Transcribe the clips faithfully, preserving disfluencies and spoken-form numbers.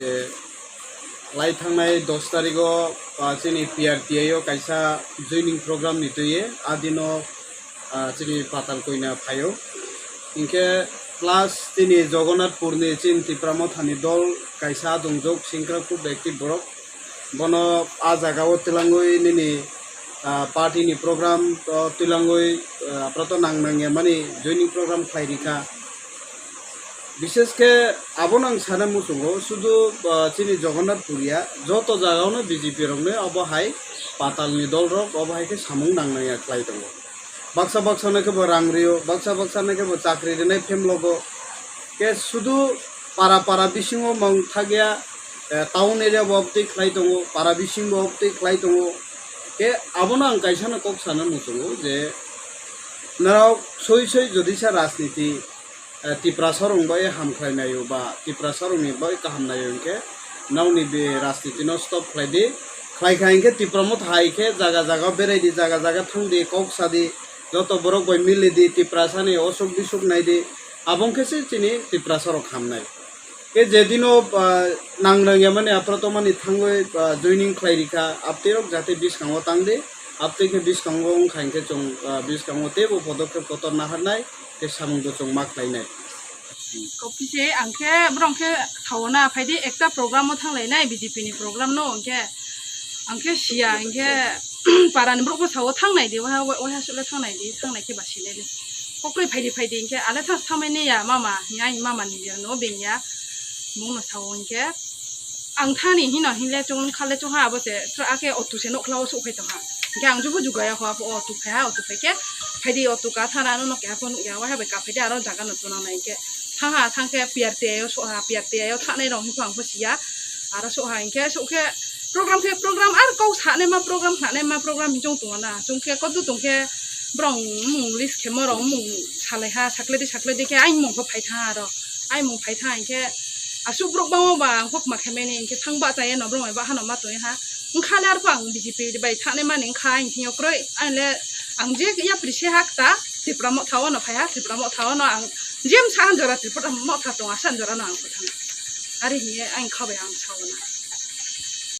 Lai thangnai dos tarigo, ah, chini P R T I o kaisa joining program ni twiwi adino, ah, chini Patal Koina phaio. Hinkhe plus chini Jagannathpur ni chini Tipra Mothani dol kaisa adongjak Singkrakut active borok. Bono a jagao twlangwi nini, ah, party ni program o twlangwi, ah, aphra to nang nangya mani joining program khlai rikha. Bishesh khe abono ang sana muchungo, sudu, ah, chini Jagannathpur ya, joto jagao no B J P rok no obo hai Patal ni dol rok obo hai khe samung nang nangya khlai tongo. Baksa baksa no khe bo rang rio, baksa baksa no khe bo chakri rinai phemlogo. Khe sudu para para bisingo mong thagya, eh, town area bo obtwi khlai tongo, para bising bo obtwi khlai tongo. Khe abono ang kaisa no kok sana muchungo je norok soi soi jodi sa rajniti, eh, Tiprasa rok bai ham khlai naio ba Tiprasa rok ni bai kaham naio hinkhe nokni be rajniti no stop khlai di. Khlai kha hinkhe Tipra Motha hai khe jaga jaga berai di, jaga jaga thang di, kok sa di, joto borok bai mili di, Tiprasa ni osuk bisuk nai di. Abo wngkhe se chini Tiprasa rok hamnai. Khe jedino, ah, nang nang yamani aphra tomani thangwi, ah, joining khlai rikha, aptirok jate biskango tang di, aptwi khe biskango wngkha hinkhe chwng, ah, biskango teibo podokkhep kotor naharnai, khe samung bo chwng ma khlainai. Kopise ang khe borok khe sao na phaidi ekta program o thang lainai B J P ni program no hwnkhe ang khe siya hinkhe para ni borok khe sao thang nai di, waha waha sule thang nai di, thang nai khe ba sinai le. Kokroi phaidi phaidi hinkhe ale thang thamai ne ya mama, ya mama ni ya no beng ya. Mung no sao hinkhe ang thani hino hinle chung khale chung ha abo se sra ake otu se nokla o sok phai tong ha. Hinkhe ang jubu jugaya ho abo otu phai ha, otu phai khe phaidi otu ka thana no nok ya phone ya wa ha bai ka phaidi aro jaga no tuna nai hinkhe thang ha thang khe P R T I o sok ha, P R T I o thanai rok hinkhe ang pho siya. Aro sok ha hinkhe sok khe program khe program ar kok sanai ma program sanai ma program hinkhe chung tong na chung khe kodu tong khe borok mung list khe morok mung salai ha sakle di sakle di khe aing mung pho phai tha aro aing mung phai tha hinkhe asuk borok bangma ba ang kok ma khe mani hinkhe thang ba chaya no borok bai bahano ma tong ha wngkha le arpho ang B J P bai thanai mani wngkha ang thing yo kroi ang le ang je yapri se ha kta Tipra Motha o no phai ha Tipra Motha o no ang jem sa han jora Tipra Motha tong asa han jora no ang khe thang ari hiye ang kha bai ang sao na.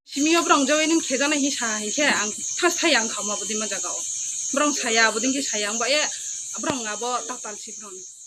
Simi o borok joining khe jana hi sa hinkhe ang thas thai ang kha ma bodi ma jaga o borok saya bodi khe saya ang ba e borok abo tatal si borok.